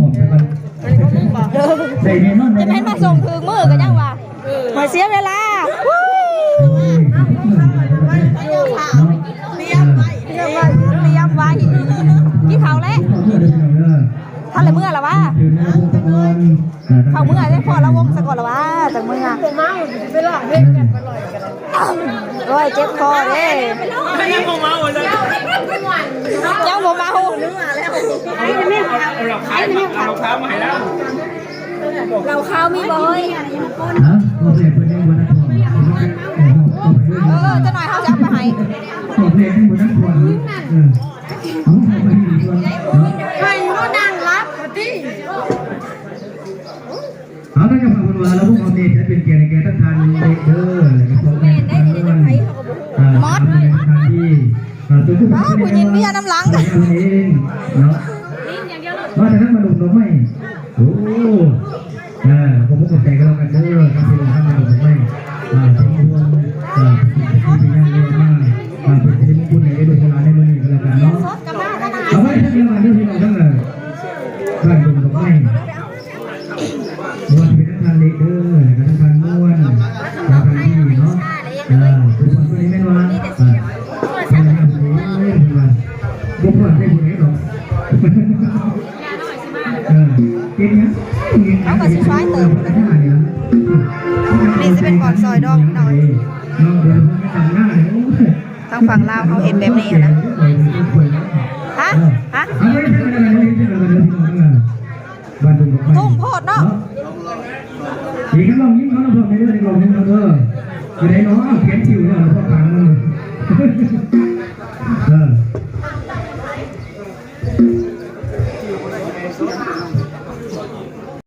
ພ້ອມແລ້ວກໍ ໄດ້ແນ່ນອນ ຈະແມ່ນມາສົ່ງຖືກມື້ກໍຍັງວ່າ ເອີ ມາເສຍເວລາ ເນາະ ຕຽມໄວ້ ຕຽມໄວ້ ກິນເຂົ້າແລ້ວ ເຂົ້າເມືອແລ້ວຫວາ ເຂົ້າເມືອແລ້ວ ພໍລະວົງສະກ່ອນລະຫວາ ຈັ່ງເມືອ ໂອ້ຍ ເຈັບຄໍເດ້ ຍັງບໍ່ເມົາເລີຍ ຍັງບໍ່ເມົາ ເອົາເຫຼົ້າຂາວ ເອົາເຫຼົ້າຂາວມາໃຫ້ລາວ ເຫຼົ້າຂາວມີບໍ່ເຮີ້ຍ ຮະ ເອີ ຈັກໜ້ອຍເຮົາຈະເອົາໄປໃຫ້ ໃຫ້ບໍ່ນັ່ງຫຼັບຕິ. ເອົາ ທາງເຈົ້າພາບເພິ່ນວ່າ ລະບົບອຳນາດຈະເປັນກຽດໃຫ້ແກ່ທັງທ່ານເດ ແລະກໍພໍ່ແມ່ທ່ານນວນ ອ່າ ມອດ ຕາມໃນສະຖານທີ່ ອ່າ ຕົວຜູ້ ອ້າວ ຜູ້ຍິງເມຍນຳຫຼັງ ເອງເນາະ ມາຈາກນັ້ນມາດົມດອກໄມ້ ໂອ້ ອ່າ ຂໍຂອບໃຈກັນແລ້ວກັນເດີ ກັບພີ່ນ້ອງທາງມາດົມດອກໄມ້ ອ່າ ເປັນຫ່ວງ ອ່າ ເປັນທີ່ງານເລີຍມາ ອ່າ ເປັນສິລິມຸງຄຸນໃຫ້ແກ່ລູກໃຫ້ຫຼານໃນມື້ນີ້ກັນແລ້ວກັນເນາະ ເອົາໄວ້ເທື່ອດຽວກັນເດີພີ່ນ້ອງທັງຫຼາຍ ບ້ານດົມດອກໄມ້ ບໍ່ວ່າຈະເປັນທາງທ່ານເລກເດີ ແລ້ວກໍທາງທ່ານມ່ວນ ທາງທ່ານດີເນາະ ເອີ ຜູ້ຄົນຜູ້ນີ້ແມ່ນວ່າ ເອີ ເພິ່ນວ່າ ເພິ່ນວ່າ ບໍ່ພໍໃຈຜູ້ໃດດອກ ເອີ ເຮັດຫຍັງ ເຮົາກໍຊິຊ່ວຍເຕີມ ນີ້ຊິເປັນບ່ອນຊອຍດອງພີ່ນ້ອງ ນ້ອງເດີ ທາງຝັ່ງລາວເຮົາເຮັດແບບນີ້ຫັ້ນນະ ຮະ ຮະ ເອີ ເອົາໄວ້ເທື່ອດຽວກັນເດີພີ່ນ້ອງທັງຫຼາຍ ບ້ານດົມດອກໄມ້ ທຸ່ມໂພດເນາະ ເນາະ ອີກຄຳລອງຍິງເຂົານຳພ້ອມແດ່ເດີ ລອງຍິງເຂົາເດີ ຢູ່ໃດເນາະ ຂຽນຄິວແລ້ວລະບໍ່ຟັງ